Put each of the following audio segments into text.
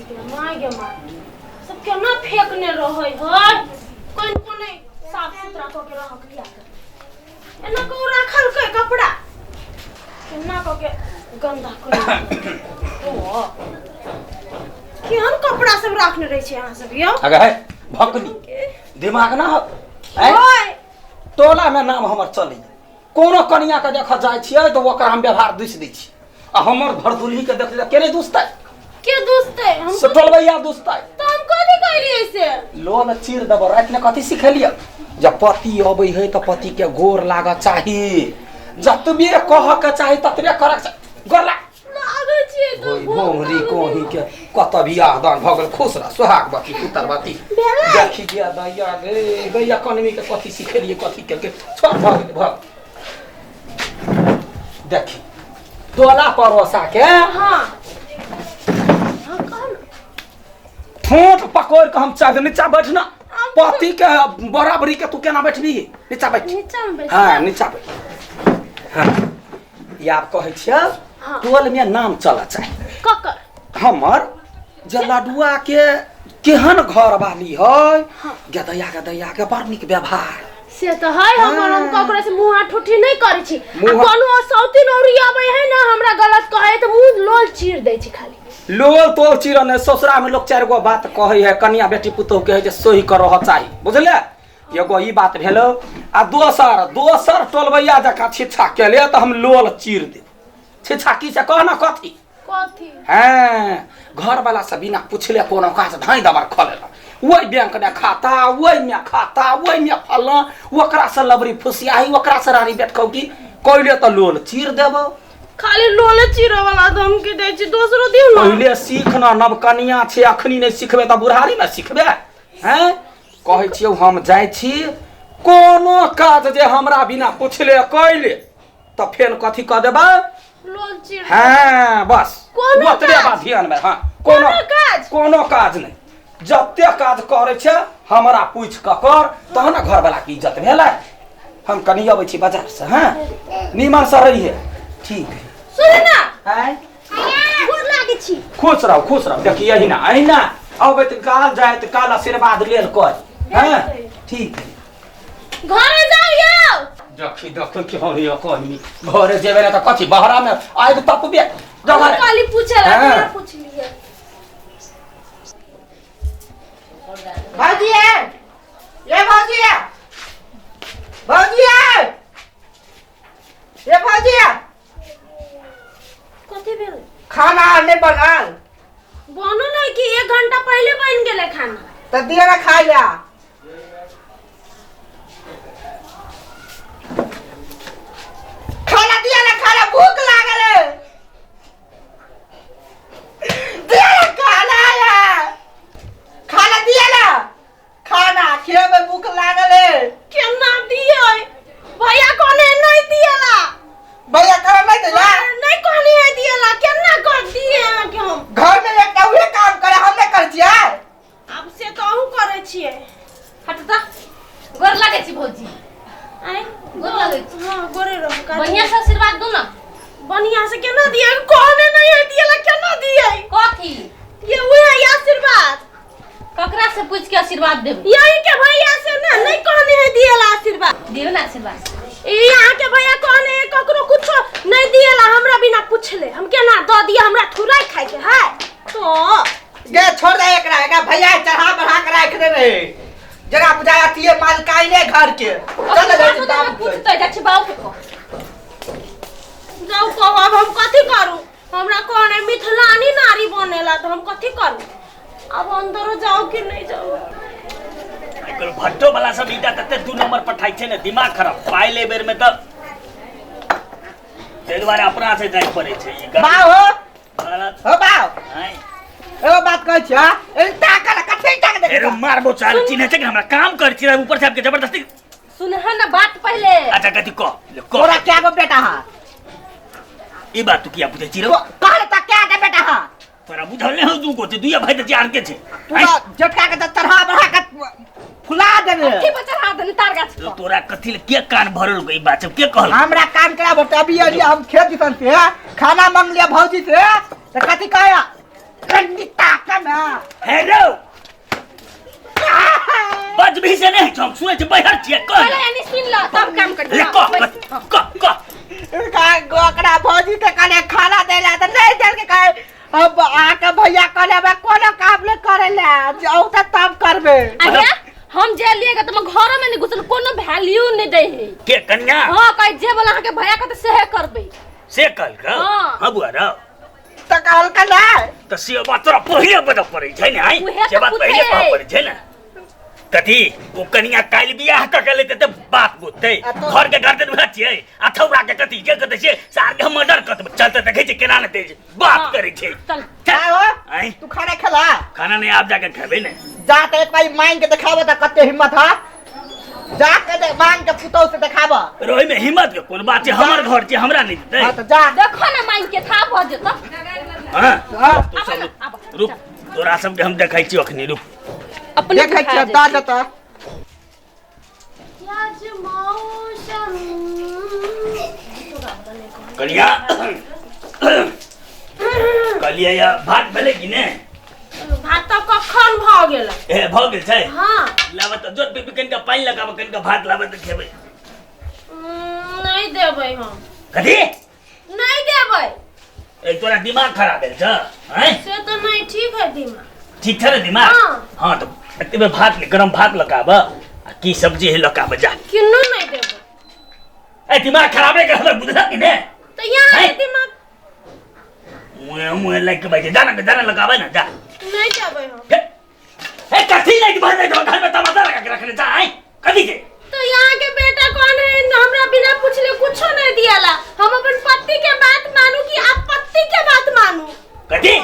गे माय गे माय, सब केना फेकने रहै है, कोन कोने साफ सुथरा कऽ के रहक लिया के। एना कऽ राखलकै कपड़ा केना कऽ के गंदा कर। ओ केहन कपड़ा सब राखने रहै छै अहाँ सब यौ? अगे है भकनी, दिमाग ना हो आँय? ओए टोला में नाम हमर चलैया, कोनो कनिया के देखऽ जाइ छियै तऽ ओकरा हम व्यवहार दुसि दै छी, आ हमर भरदुल्ही के देख ले के नहीं दुसतै? के दुसतै? हम से टोलबैया दुसतै। तऽ हम कथी कहलियै से? लोल चीर देबो। राति में कथी सिखेलियै? जब पति अबै है तऽ पति के गोर लागऽ चाही, जतबे कहऽ के चाही ततबे करऽ के चाही। गोर लाग। लागै छियै तऽ ओहि गोर भोंगरी लागै। कोही के कत बियाह दान भऽ गेल। खुश रह, सोहागवती पुत्रवती। भेलै? देखी गे दैया, गे दैया, कनमी के कथी सिखेलियै, कथी केलकै? छोड़, भऽ गेलै, भऽ गेलै। देखी टोला पड़ोसा के हाँ हाँ, कह न। ठोंठ पकड़ के हम चाहे नीचा बैठ ना, पति के बराबरी के तू केना बैठबी? नीचा बैठ। नीचा में बैठ। हाँ, नीचा बैठ। हाँ, ई आब कहै छियै। हाँ। टोल में नाम चलऽ चाही। ककर? हमर जे लडुआ के केहन घर वाली है। हाँ। गदैया गदैया के बड़ नीक व्यवहार। से तऽ है हमर, हम हाँ। ककरो से मुँह हाथ ठुठी नहीं करै छी। आ मुँह कोनो सौतीन औरी आबै है ना हमरा गलत कहै तऽ मुँह लोल चीर दै छी खाली। लोल तोल चिरन है। ससुरा में लोग चारि गो बात कहै है, कनिया बेटी पुतोह के है जे सोहि कर रह चाही, बुझले? एगो ई बात भेलो, आ दोसर दोसर टोलबैया जकाँ छिच्छा केले तऽ हम लोल चीर देब। छिच्छा की से कह ना, कथी? कथी? हैं, घर वाला से बिना पूछले कोनो काज धाई दबर खोलेला, ओहि बैंक में खाता, ओहि में खाता, ओहि में फलना, ओकरा से लबरी फुसियाही, ओकरा से रानी बेटकौकी कैले तऽ लोल चीर देबो। खाली लोले चीरे वाला धमकी दै छी, दोसरो दियौ ना। पहिले सीख ना, नवकनिया छै, अखनी नहि सिखबे तऽ बुढ़ारी मे सिखबे? हैं, कहै छियौ, हम जाइ छी, कोनो काज जे हमरा बिना पूछले कैले तऽ फेन कथी कऽ देबै? लोल चीर। हाँ, बस। कोनो ओतबे काज? बात ध्यान में। हाँ, कोनो कोनो काज? कोनो काज नहि, जते काज करै छै हमरा पूछि कऽ कर, तहन ने घरवाला के इज्जत भेलै। हम कनि अबै छी बाजार से। हाँ, नीमन से रहिए, ठीक है? सुन ना। आँय? गोर लागै छी। खुश रहू, खुश रहू। देखिए, अहिना अहिना अबैत काल जाइत काल आशीर्वाद लेल कर। हाँ, ठीक है। घरे जाउ यौ। देखी देखी कि हम यो कहनी घरे जेबे ने तऽ कथी बहरा में आगि तपबे? जा घरे। खाली पूछे ला। हाँ। पूछ लिए। भौजी है, ये भौजी है, भौजी है, ये भौजी है। कथी भेल? खाना नहीं बनल? बनल है कि, एक घंटा पहले बन गेलै खाना। तो दिया ना खाई ला। खाना दिया ना, खाना, भूख लागल है, दिया ना खाना है, खाना दिया ना, खाना खेबे, भूख लागल है। केना दियै? भैया कहने नहीं दिएला। भैया कर नहीं दिला? नहीं कहने है दिएला, केना कर दिए अहाँके हम? घर में एकटा उहे काम करे, हम नहीं कर छियै। आब से तऽ अहूँ करै छियै। हट तऽ, गोर लागै छी भौजी। आँय? गोर लागै छी। हाँ, गोरे रहू। बढ़िया से आशीर्वाद दू ना। बढ़िया से केना दियै? कहने नहीं है दिएला, केना दियै? कथी? ये उहे है आशीर्वाद। ककरा से पूछ के आशीर्वाद देब? यही के भैया से ना, नहीं कहने है दिएला आशीर्वाद। दियौ ना आशीर्वाद। ई यहाँ के भैया कहने है ककरो कुछो नहीं दिएला हमरा बिना पूछले, हम केना दऽ दिए? हमरा थुराई खाए के है तो। गे छोड़ दे एकरा, एकरा भैया चढ़ा बढ़ा के राख दे रहे, जरा बुझाय अथिए मालकाइने घर के। चल आशीर्वाद ले दू, बाबू के। पूछतै, जाइ छी बाबू के कह। जाउ कहू, अब हम कथी करू? हमरा कहने मिथिलानी नारी बनेला तऽ हम कथी करू? अब अंदरो जाउ कि नहीं जाउ? आइकाल्हि भट्टो वाला सब ईटा तते 2 नंबर पठाइ छै ने, दिमाग खराब। पाइ ले बेर में तऽ ताहि दुआरे अपना से जाय पड़ै छै ई बाउ हो। गलत। हो बाउ। आँय? एगो बात कहै छियै, ए ताकल कथी ताक देख। अरे मारबो चाल, चिन्है छै कि हमरा काम करै छी, ऊपर से आपके जबरदस्ती। सुनह ना बात पहले। अच्छा, कथी कह? ले, कह। तोरा क्या गो बेटा है? ई बात तू किया पूछै छी रो? कहल त क्या गो बेटा है? तोरा बुझल नहि हौ? दू गो छै, दुइया भाई तऽ चार के छै। तू तो जटका के चढ़ा बढ़ा के फुला देने। की पर चढ़ा देने तार गाछ पर। तोरा कथी ले के कान भरल ई बात सब के कहल? हमरा कान करा भरते? अभी अभी हम खेत दिसन से खाना मांग लिया भौजी से त कथी कहया? कन्नी ताक ना। छियै कह पहिले यानी सुन ल तब काम कर ले कह कह कह का ओकरा भौजी के कहले खाना देला त नहीं देल के कहे अब आके भैया कहले बा कोनो काम नहीं करेला जाऊ त तब करबे अरे हम जे लिए त हम घरो में नहीं घुसल कोनो वैल्यू नहीं दे है के कन्या हां कहे जे बोला अहाँ के भैया कहते सेहे करबे से कहल का हाँ। हां बुआ रौ त कहल का नहीं तऽ से बात तोरा पहिले बजऽ पड़ै छै ने आँय उहे से तऽ बात पूछै पहिले कहऽ है। पड़ै छै ने कथी ओ कनिया काल्हि बियाह कऽ के लेतै तऽ बात बुझतै आ तो- घर के गर्दन वएह छियै आ छौड़ा के कथी के कहतै से सार के मर्डर कऽ देबै चलते देखै छै केना ने तेज बात हाँ। करै छै चल चल आहो आँय तू खाना खेला खाना नहि आब जाके खेबै ने जा त एक बारी मांग के देखाब त कते हिम्मत है जा के दे मांग के पुतौ से देखाब ओहिमे हिम्मत के कोन बात छै हमर घर छै हमरा नहि देतै हां त जा देखो ना मांग के था भ जेत हाँ हां तू आबा सब ना, आबा, रुक तोरा सबके हम देखै छियौ अखनी रुक अपने देखै बुझा छियै जेतै। द जतऽ आज मौसम कनिया कहलियै या भात भेलै कि नहि भात तऽ कखन भऽ गेल ए भऽ गेल छै हाँ लाबऽ तऽ जोत बीबी कनिका पानि लगाबऽ कनिका भात लाबऽ तऽ खेबै नहि देबै हम कथी नहि देबै ए तोरा दिमाग खराब भेल छ आँय से तऽ नहि ठीक है दिमाग ठीक छै ने दिमाग हाँ। हाँ तऽ एते बेर भात गरम भात लगाबऽ आ की सब्जी है लगाबऽ जा किन्नो नहि देबै ए दिमाग खराब नहीं कर हमरा बुझलक कि नहि तऽ यहाँ हैं? के दिमाग मुँहे मुँहे लागि के बैठे जा ना जा ना लगाबे ना जा नहि देबै हम हे हे कथी नहीं भर नहीं घर में तमाशा लगा के रखने जा आए कथी के तो यहाँ के बेटा कौन है हमरा बिना पूछले कुछो नहीं दियाला हम अपन पति के बात मानू कि आप पति के बात मानू कथी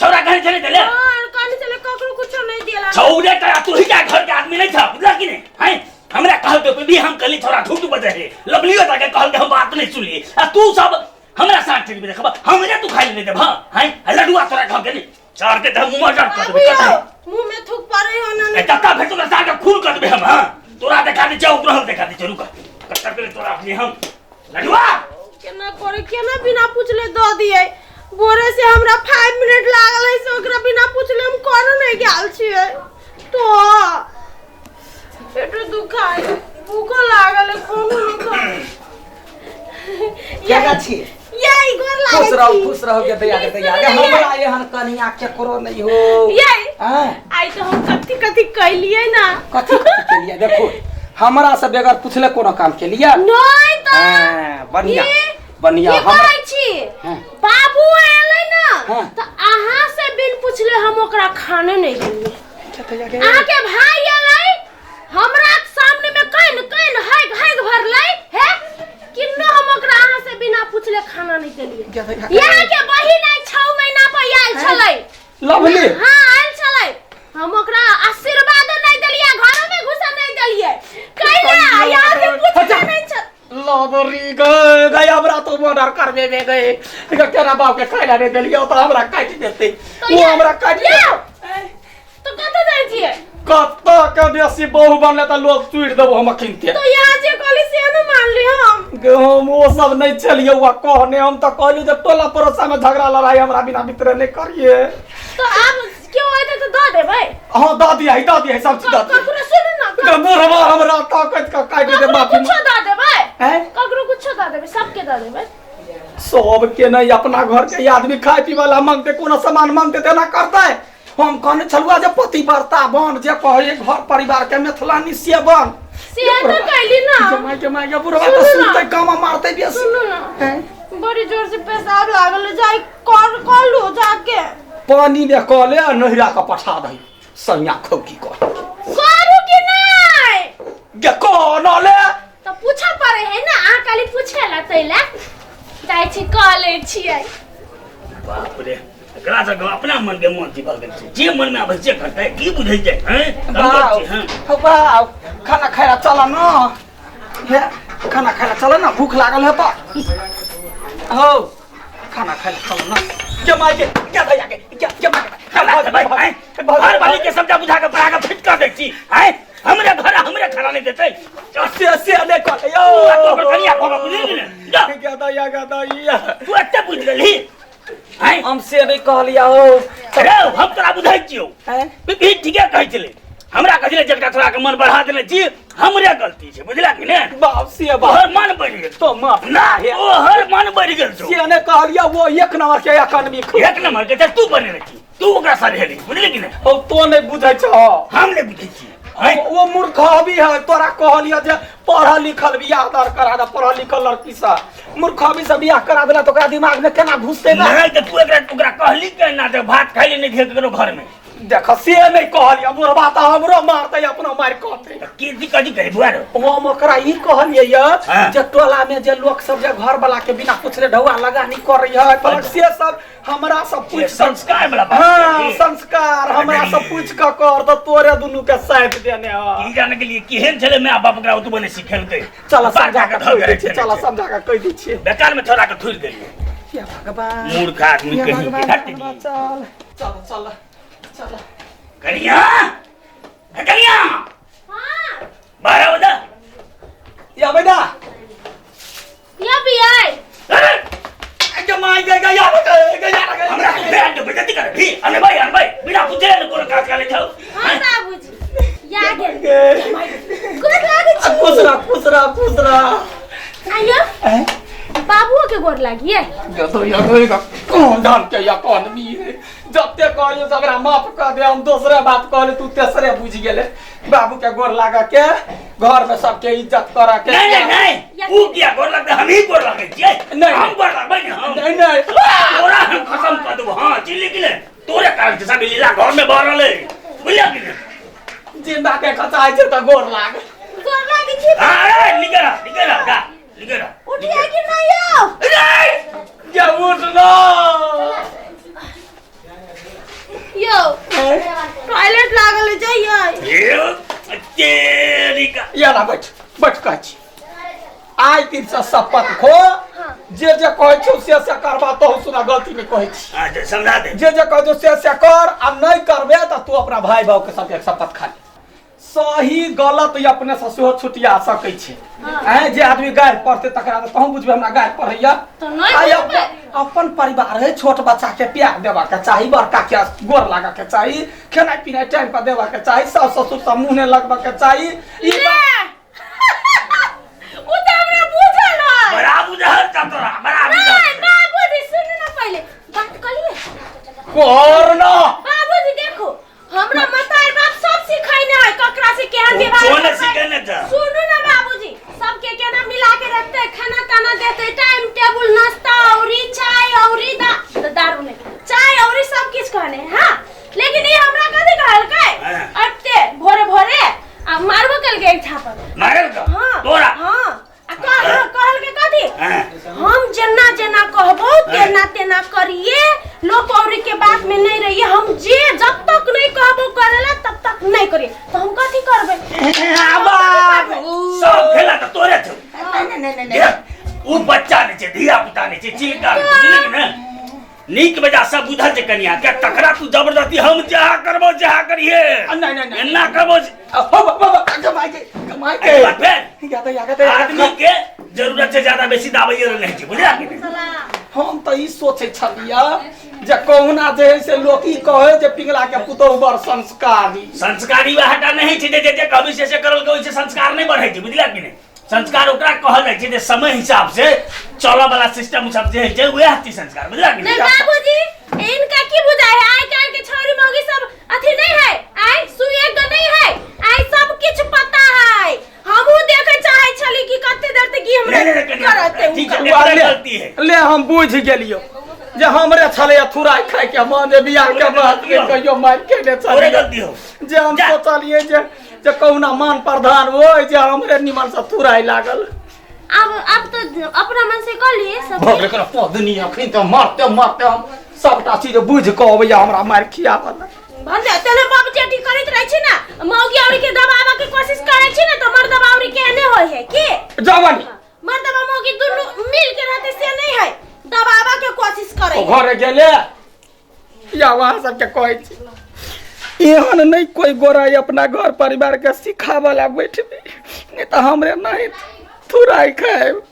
छौरा घर चले चले और कहने चले ककरो कुछो नहीं दियाला छौरे का तू ही का घर के आदमी नहीं था बुझला कि नहीं हैं हमरा कहल के भी हम कहली छौरा झूठ बजे है लवलियो ताके कहल के हम बात नहीं सुनली आ तू सब हमरा साथ ठीक देखब हमरे तू खाइ नहीं देब हैं लडुआ तोरा घर के नहीं चार के धम मुंह जड़ कर देबे बाबू यौ, मुंह में थूक पड़े हो ना ए तत्ता भेटो ना सार के खून कर देबे हम हां तोरा देखा दे जाओ ग्रहण देखा दे रुक कट्टर के तोरा अपने हम लडुआ केना करे केना बिना पूछले दऽ दिए बोरे से हमरा 5 मिनट लागल है से ओकरा बिना पूछले हम कोनो नहीं गेल छियै तो पेटो दुखाय भूखो लागल है कोनो नहीं खाय केना छी यही गोर लागै खुश रहो छी। खुश रहो के दैया के दैया के सुनू ने हमरा एहन कनिया केकरो नहीं हो यही हैं? आइ तो हम कथी कथी कैलियै ना कथी कथी के लिए देखो हमरा से बगैर पूछले कोनो काम के लिए नहीं तो हाँ, बढ़िया ई- बढ़िया की हमरा कहै छी हाँ। बाबू एलै ना हाँ। तऽ अहाँ से बिन पूछले हम ओकरा खाने नहीं देलियै अहाँ के भाई एलै हमरा सामने में can can हैग हैग भरलै हे किन्नो हम ओकरा अहाँ से बिना पूछले खाना नहीं देलियै यहाँ के बहिन आइ 6 महीना पर आयल छलै लवली हाँ आयल छलै हम ओकरा आशीर्वादो नहीं देलियै घरो में घुसा नहीं देलियै कैला यहाँ से पूछले नहीं छल लवरी गए गए हमरा तो मर्डर करबे में गए एकर केना बाप के खाइला नहीं देलियै तो हमरा काटि देतै तो वो हमरा काटि यौ, देतै तो कतऽ जाइ छियै कतऽ के बेसी बहु बनले तऽ लोग चुरि देबो हम अखिनते तो यहाँ जे कहली से न मानली हम गे हम ओ सब नहीं चलिए हुआ कहने हम तऽ कहली जे टोला पड़ोसा में झगड़ा लड़ाई हमरा बिना मित्र नहीं करिए तो आब केओ एतै तऽ दऽ देबै हाँ दऽ दिया दऽ दिया सब चीज दऽ दिया ककरो सुनू ना गे बुढ़वा हमरा ताकत के काटि दे ककरो माफी कुछो दऽ देबै हैं? ककरो कुछो दऽ देबै सबके दऽ देबै सबके नहीं अपना घर के आदमी खाए पी वाला मांगते कोनो सामान मांगते तेना करते हम कहने छलुआ जे पतिव्रता बन जे कहे घर परिवार के मिथिलानी से बन से तऽ कैली ना के माय के माय के बुढ़वा तऽ सुनू ना। सुनते काम मारते बेसी सुनू ना बड़ी जोर से पेशाब लागल है, जाई कर कर लो जाके पानी में कऽ ले आ नहिरा के पठा दही सैया खौकी कर करू कि नहीं गे कऽ न ले तो पूछऽ पड़े है ना अहाँ खाली पूछे ला तैला जाइ छी कऽ लै छियै बाप रे एकरा सबके अपना मन के मर्जी भऽ गेल छै जे मन में आबै से करतै की बुझै छै हैं बाउ हैं हौ बाउ खाना खाइ ला चल न हे खाना खाइ ला चल न भूख लागल है तऽ हौ खाना खाइ ला चल न के माय के के भैया के के के माय के खाना खेबै हैं घर वाली के समझा बुझा के पढ़ा के फिट कर दै छी हैं हमरे घर हमरे खाना नहीं देतै से से नहि कह यौ तू ओकर कनिया कहबऽ बुझली ने जा के दैया के दैया तू एते बुझि गेलही हैं हम से नहि कहलिया हो रे हम तोरा बुझै छियौ हैं? बीबी ठीके कहै छलै हमरा कहले जकरा थोड़ा के मन बढ़ा देने छी हमरे गलती छै बुझला कि ने बाप से बाप तोहर मन बढ़ि गेल तो माफ ना तोहर मन बढ़ि गेल छौ से ने कहलिया वो एक नंबर के अकादमी एक नंबर के तू बने छी तू ओकरा सरहेली बुझली कि ने ओ तो नहीं बुझै छौ हम नहीं बुझै छी हैं? वो मूर्ख भी है तोरा कहलिया जे पढ़ल लिखल बियाह दार करा दे पढ़ल लिखल लड़की से मूर्ख भी से बियाह करा देला तो ओकरा दिमाग में केना घुसते ना नहीं तो तू एकरा ओकरा कहली के ना जे भात खाइ ले नहीं घेर ककरो घर में देख से नहीं कहलिया बुढ़बा तऽ हमरो मारतै अपनो मारि कहतै तऽ की दिक्कत करी बुआ रो हम ओकरा ई कहलियै यऽ हाँ। जे टोला में जे लोक सब जे घर वाला के बिना पूछले ढौआ लगा नहीं करै है पर से सब हमरा सब ये पूछ संस्कार वाला बात हाँ है। संस्कार हमरा सब पूछ कऽ कर तऽ तोरे दुनू के सैंप देने ह की जाने के लिए केहन छलै my बाप ओकरा ओतबो नहि सिखेलकै चल बाप समझा के कऽ धऽ कहि दै के छियै चल समझा कऽ कहि दै छियै बेकार में छोड़ा के थुरि देलियै हे भगवान मूर्ख आदमी हे कहीं के भगवान हट चल चल चल चल कनिया ए कनिया हाँ बाहर आबो दा या बेटा या भी आए अरे जमाई गई गई या गई गई हमरा के बैठ बेइज्जती करे भी अने भाई अने भाई बिना पूछे ने कोनो काज करे जाओ हाँ बाबूजी या गेल गोर लागै छी खुश रह खुश रह खुश रह आइयो बाबुओ के गोर लागिए यतो यतो कौन ढंग के इकोनॉमी है जते कहलियो से हमरा माफ कर दे हम दोसरे बात कहले तू तेसरे बुझि गेले बाबू के गोर लागा के घर में सबके इज्जत कर के नहीं नहीं नहीं ऊ किया गोर लगते हम ही गोर लगै छियै नहीं। हम गोर लगबै ने हम नहीं नहीं तोरा हम खत्म कर देबो हां चिल्ली कि ने तोरे कारण से सब लीला घर में भऽ रहलै बुझलियै कि ने जिंदा के खचाइ छै तऽ गोर लाग गोर लागे छी हां अरे निकल आ, निकल आ, जा निकल आ। उठिए कि नहीं आओ अरे ये उठ ना यो टॉयलेट लागल है जाइए ये तेरी का ये ना बैठ बैठ कहै छी आइ दिन से शपथ खो जे जे कहै छौ से से करबा तहु सुना गलती नहि कहै छी अच्छा समझा दे जे जे कहै छौ से से कर आ नहि करबे तऽ तू अपना भाई भाव के सबके शपथ खा ले सही गलत ई अपने से सेहो छुटिया सकै छै आँय जे आदमी गारि पढ़तै तकरा तऽ तहूँ बुझबै हमरा गारि पढ़ैया तऽ नहि आइ बुझबै। अपन अपन परिवार है छोट बच्चा के प्यार देबा के चाही बड़का के गोर लागऽ के चाही खेनाइ पिनाइ टाइम पर देबा के चाही सास ससुर सब मुँह नहि लगबऽ के चाही ई ले उ तऽ हमरा बुझल है बड़ा बुझल छ तोरा बड़ा बुझल नहीं बाबूजी सुनू ना पहले बात करिए कर ना बाबूजी देखो हमरा मतार बाप सब सिखैने है ककरा से केहन व्यवहार कोन करबै। सिखेने छ? सुनू ना बाबूजी सबके केना मिला के रखते खाना ताना देते टाइम टेबुल नाश्ता औरी चाय औरी दा त दारू नहीं चाय औरी सब किछ कहने हां लेकिन ई हमरा कथी कहलकै हाँ। अते भोरे भोरे आ मारबो कलकै एक झापड़ मारल का हाँ तोरा हाँ आ कह हाँ, कहलकै कथी हाँ। हम जेना जेना कहबो तेना तेना करिए लोक औरी के बात में नहीं रहिए हम जे जब तक नहीं कहबो करेला तब तक नहीं करिए तो हम कथी करबै सब खेला त तोरे छौ नहीं नहीं नहीं देख उ बच्चा नहि छै धिया पुता नहि छै चिलका नहि छै, बुझली कि ने नीक बेजा सब बुझल छै कनिया के तकरा तू जबरदस्ती हम जहा करबो जहा करिहे नहीं, नहीं, नहीं। एना करबो कमाई के कमाई के एहि बात भेल या तऽ या तऽ आदमी के जरूरत से ज्यादा बेसी दाबैये नहि छै बुझला कि नहि हम तऽ ई सोचै छलियै जे कहुना जे है से लोक ई कहै जे पिंगला के पुतोहु बड़ संस्कारी संस्कारी वएह टा नहि छै जे जे जे कहबी से से करल के ओहि से संस्कार नहि बढ़ै छै बुझला कि नहि संस्कार ओकरा कहल जाइ छै जे समय हिसाब से चलऽ वाला सिस्टम सब जे होइ छै वएह छै संस्कार बुझला कि नहीं नहि बाबूजी इनका की बुझाय है आइ काल्हि के छौरी मौगी सब अथी नहीं है आइ सुए के नहीं है आइ सब किछ पता है हमहू देखे चाहे छली कि कते देर तक ई हमरा नहीं, नहीं, कनिया, करते ठीक है। बुआ, ले, गलती है। ले हम बुझि गेलियो जे हमरे छलै थुराइ खाय के मन जे बियाह के बाद के कहियो मारि केने तोरे छलियै गलती हो जे हम जा। सोचलियै जे जे कहुना मान प्रधान होय जे हमरे निमन से थुराइ लागल अब अब तो अपना मन से कर लिए सब भऽ गेलै केना पदनी अखन तऽ मारते मारते हम सबटा चीज बुझि कऽ अबैया हमरा मारि खियाबऽ भन्ने तेने बाप जेठी करैत रहै छी ना मौगी औरी के दबावा के कोशिश करै छी ना तो मर्दबा औरी के एने होय है की जवानी मर्दबा मौगी दुनू मिल के रहते से नहीं है दबावा के कोशिश करै ओ घरे गेले या वहाँ सबके कहै छी एहन नहि कोइ गोरा अपना घर परिवार के सिखाबऽ ला बैठबे नहीं तऽ हमरे नहीं थुराइ खाएब